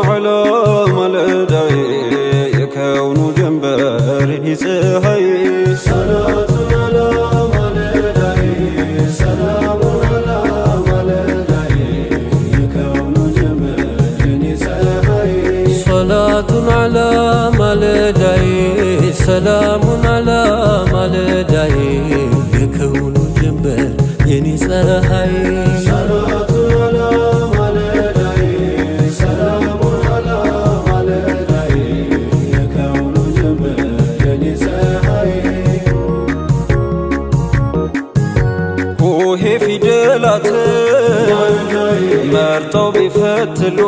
ዐላ ማለዳዬ፣ የከውኑ ጀንበር ፀሐይ። ሰላቱን ዐላ ማለዳዬ፣ ሰላሙን ዐላ ማለዳዬ፣ የከውኑ ጀንበር ፀሐይ። ሰላቱን ዐላ ማለዳዬ፣ ሰላሙን ዐላ ማለዳዬ፣ የከውኑ ጀንበር የኔ ፀሐይ። ሰላቱን ዐላ ማለዳዬ፣ ሰላሙን ዐላ ማለዳዬ፣ የከውኑ ጀንበር የኔ ፀሐይ። ሆሄ ፊደላት መርጠው ቢፈትሉ፣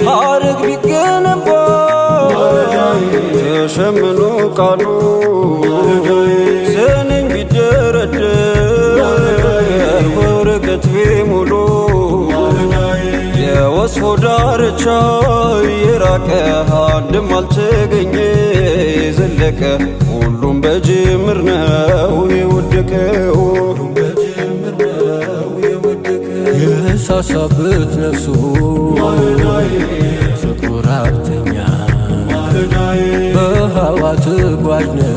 ሐረግ ቢገነባ ተሸምኖ ቃሉ፣ ስንኝ ቢደረደር ወረቀት ቢሙሉ፣ የወስፎ ዳርቻ የራቀ አንድም አልተገኘ የዘለቀ። ሁሉም በጅምር ነው የወደቀው። የሳሳበት ነፍሱ ፍቅሩ ራብተኛ፣ በሃዋ ተጓዥ ነው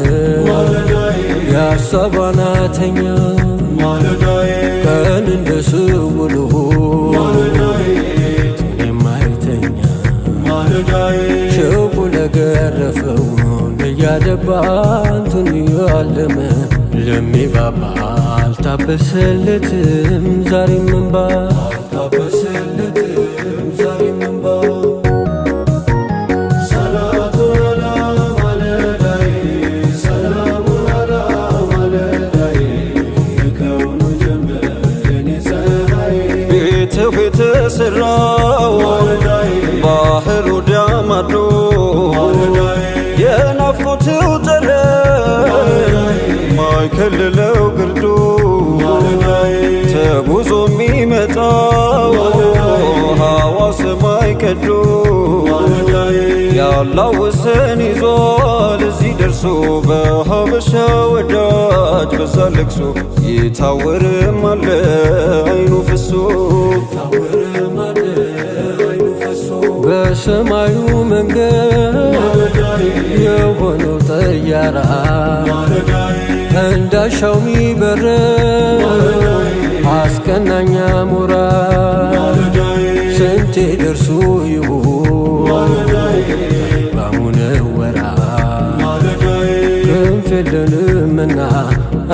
የሀሳብ አናተኛ። ቀን እንደ ስውሎ ሌቱን የማይተኛ፣ ሸውቁ ለገረፈው እያደባ አንቱን ያለመ ለሚባባ አልታበሰለትም ዛሬም እንባ፣ አልታበሰለትም ዛሬም እንባ። ሰላቱን ዐላ ማለዳዬ፣ ሰላሙን ዐላ ማለዳዬ፣ የከውኑ ጀንበር የኔ ፀሐይ። ቤትህ የተሠራው ባህሩ ዳማዶ፣ የናፍቆትው ጠረን ማይከልለው ግርዶ፣ ተጉዞ የሚመጣው ሀዋ ሰማይ ቀዶ፣ ያላውሰን ይዟል እዚህ ደርሶ፣ በሀበሻ ወዳጅ በዛ ለቅሶ ይታወርም አለ አይኑ ፈሶ። በሰማዩ መንገድ የሆነው ጠያራ፣ እንዳሻው ሚበረው አስቀናኛ ሞራ፣ ስንቴ ደርሶ ይሆን ባሙነወራ? ክንፍ የለንምና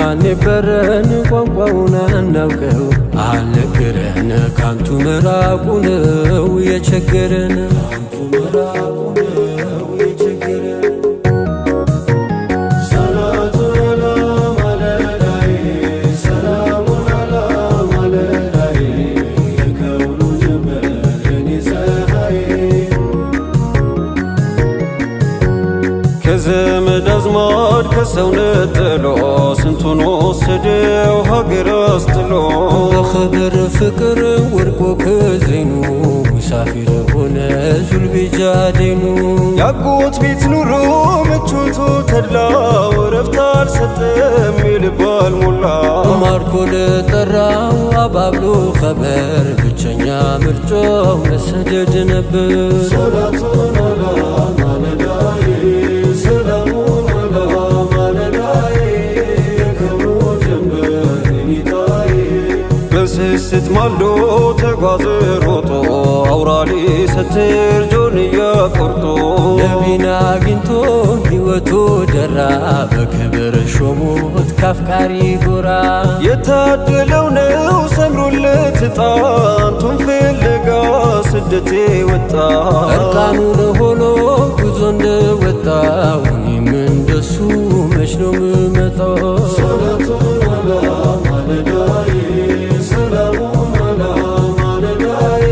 አንበረን፣ ቋንቋውን አናውቀው አልነገረን፣ ካንቱ መራቁ ነው የቸገረን፣ ካንቱ መራቁ ነው የቸገረን። ሰላቱን ዐላ ማለዳዬ፣ ሰላሙን ዐላ ማለዳዬ፣ የከውኑ ጀንበር የኔ ፀሐይ። ከዘመድ አዝማድ ከሰው ነጥሎ ስንቱን ወሰደው ሀገር አስጥሎ። በኽብር ፍቅር ወድቆ ከዘይኑ፣ ሙሳፊር ሆነ ዙልቢጃዴኑ። ያጎት ቤት ኑሮ ምቾቱ ተድላው፣ እረፍት አልሰጠም የልብ አልሞላ። ማርኮ ለጠራው አባብሎ ኸበር፣ ብቸኛ ምርጫው መሰደድ ነበር። ሰላቱን ዐላ ማለዳዬ፣ ሰላሙን ዐላ ማለዳዬ፣ የከውኑ ጀንበር የኔ። በስስት ማልዶ ተጓዘ ሮጦ፣ አውራሊ ሰትር ጆንያ ቆርጦ። ነቢን አግኝቶ ሕይወቱ ደራ፣ በክብር ሾሙት ካፍቃሪ ጎራ። የታደለው ነው ሰምሮለት ጣንቱን ፍለጋ ስደቴ ወጣ። እርቃኑን ሆኖ ጉዞ እንደወጣው እኔም እንደሱ መች ነው ምመጣው? ሰላቱን ዐላ ማለዳዬ፣ ሰላሙን ዐላ ማለዳዬ፣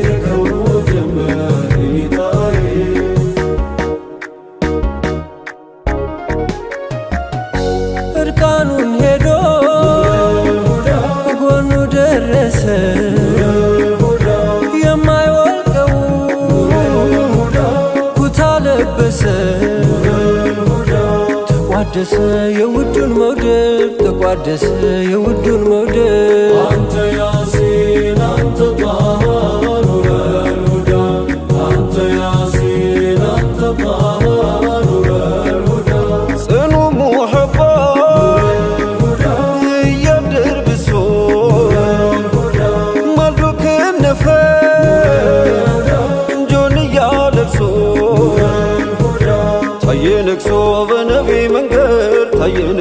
የከውኑ ጀንበር የኔ። እርቃኑን ሄዶ ጎኑ ደረሰ፣ የማይወልቀው ኩታ ለበሰ። ተቋደሰ የውዱን መውደድ፣ ተቋደሰ የውዱን መውደድ። አንተ ያሲን አንተ ጣሃ ኑረል ሁዳ።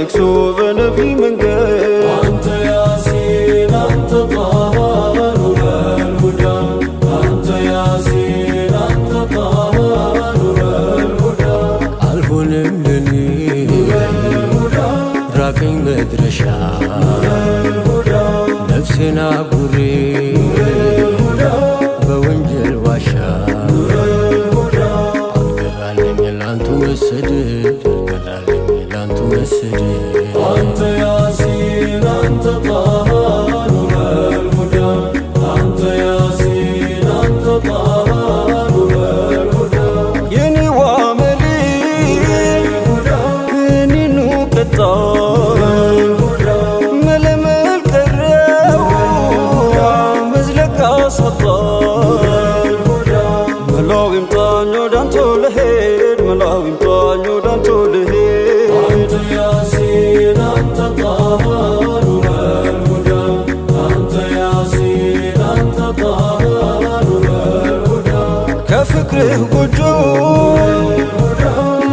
ነግሶ በነቢ መንገድ አንተ ያሲን አንተ ጣሃ ኑረል ሁዳ አንተ ያሲን አንተ ጣሃ ኑረል ሁዳ አልሆንም ለኔ ራቀኝ መድረሻ ነፍሴን አጉሬ በወንጀል ዋሻ አልገራልኝ ላንቱ መሰደድ አልገራልኝ ላንቱ መሰደድ አንተ ያሲን አንተ ጣሃ ኑረል ሁዳ አንተ ያሲን አንተ ጣሃ ኑረል ሁዳ የኔዋ መሊ እኔኑ ቀጣ መለመል ቀረው መዝለቅ አሳጣ መላው ይምጣኝ ወዳንቱ ልሄድ መላው ይምጣኝ ወዳንቱ ልሄድ አንተ ያሲን አንተ ጣሃ ኑረል ሁዳ አንተ ያሲን አንተ ጣሃ ኑረል ሁዳ ከፍቅርህ ጎጆ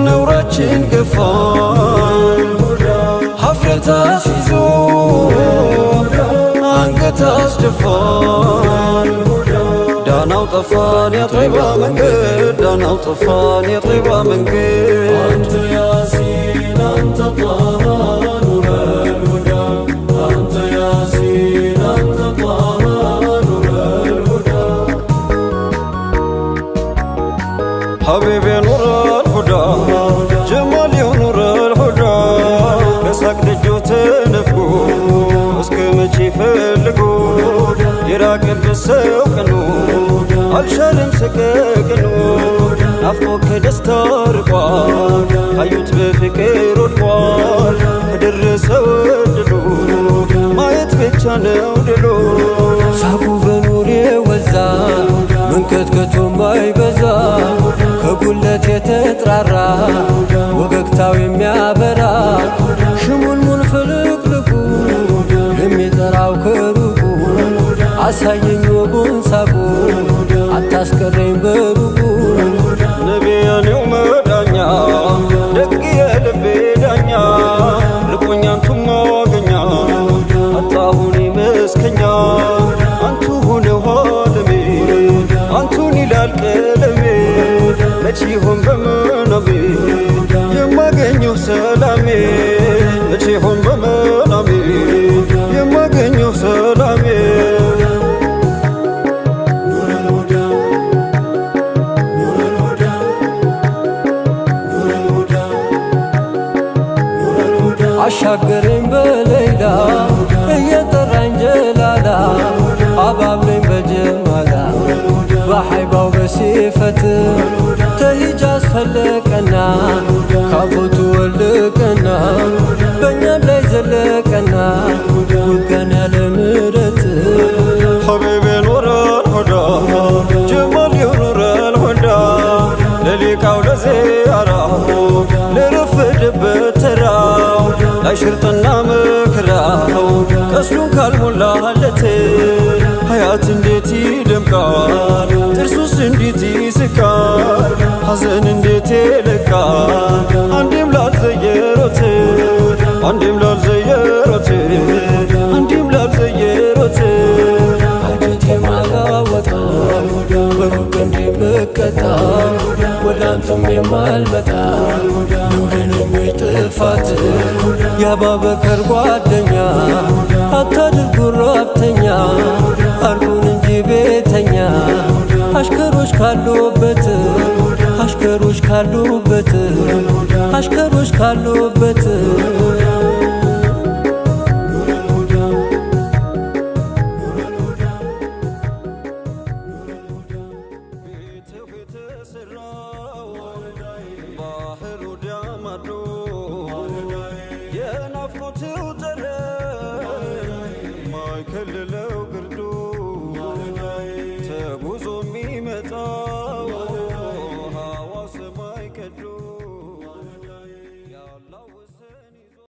ነውራችን ገፋ ሀፍረት አስይዞ አንገት አስደፋ ዳናው ጠፋን የጠይባ መንገድ ዳናው ጠፋን የጠይባ መንገድ አንተ ያሲን አንተ ጣሃ ኑረል ሁዳ አንተ ያሲን አንተ ጣሃ ኑረል ሁዳ ሐቢቤ ኑር አልሁዳ ጀማል ኑር አልሁዳ ከሳቅ ደጆ ተነፍጎ እስከ መቼ ፈልጎ የራቀበት ሰው ቀኑ አልሻለም ሰቀቀኑ ናፍቆ ከደስታ ርቋል ካዩት በፍቅር ወድቋል ከደረሰው እድሉ ማየት ብቻ ነው ድሉ ሳቁ በኑሬ ወዛ መንከትከቱ ማይበዛ ከጉለት የተጥራራ ወገግታው የሚያበራ ሽሙልሙል ፍልቅልቁ የሚጠራው ከሩቁ አሳየኝ ወጉን ሳቁ አታስቀረኝ በሩቁ ነቢያኔው መዳኛ ደግ የልቤ ዳኛ ርቆኝ አንቱ ማገኛ አጣሁኔ መስከኛ አንቱ ሆነው ዓለሜ አንቱን ይላል ቀለሜ መች ይሆን በምናቤ የማገኘው ሰላሜ መች ይሆን በምናቤ የማገኘው ሰላሜ ኑረል ሁዳ ኑረል ሁዳ ኑረል ሁዳ ኑረል ሁዳ አሻገረኝ በሌላ እየጠራኝ ጀላላ አባብለኝ በጀማላ በሐይባው በሲፈት ተሂጃዝ ፈለቀና ካፎቱ ወልቀና በእኛም ላይ ዘለቀና ውገን ያለ ምረት ሐቢቤ ኑረል ሁዳ ጀማል ኑረል ሁዳ ለሊቃው ለዚያራው ለረፈደበት ተራው ላይ ሽርጥና መከራው ቀስሉን ካልሞላለት ሀያት እንዴት ይደምቃል ጥርሱስ እንዴት ይስቃል ሐዘን እንዴት ይለቃል አንዴም ላልዘየሮት አንዴም ላልዘየሮት አንዴም ላልዘየሮት አንጀቴ ማላወጣ በሩቅ እንደምቀጣ ወደ አንተም የማልመጣ ኑርን ጥፋት የአባበከር ጓደኛ አታድርጉ ረብተኛ አርጉን እንጂ ቤተኛ አሽከሮች ካሉበት አሽከሮች ካሉበት አሽከሮች ካሉበት ኑረል ሁዳ ኑረል ሁዳ ኑረል ሁዳ ቤትህ የተሰራው ባህሩ ዳማዶ የናፍቆትው ጠረን ማይከልለው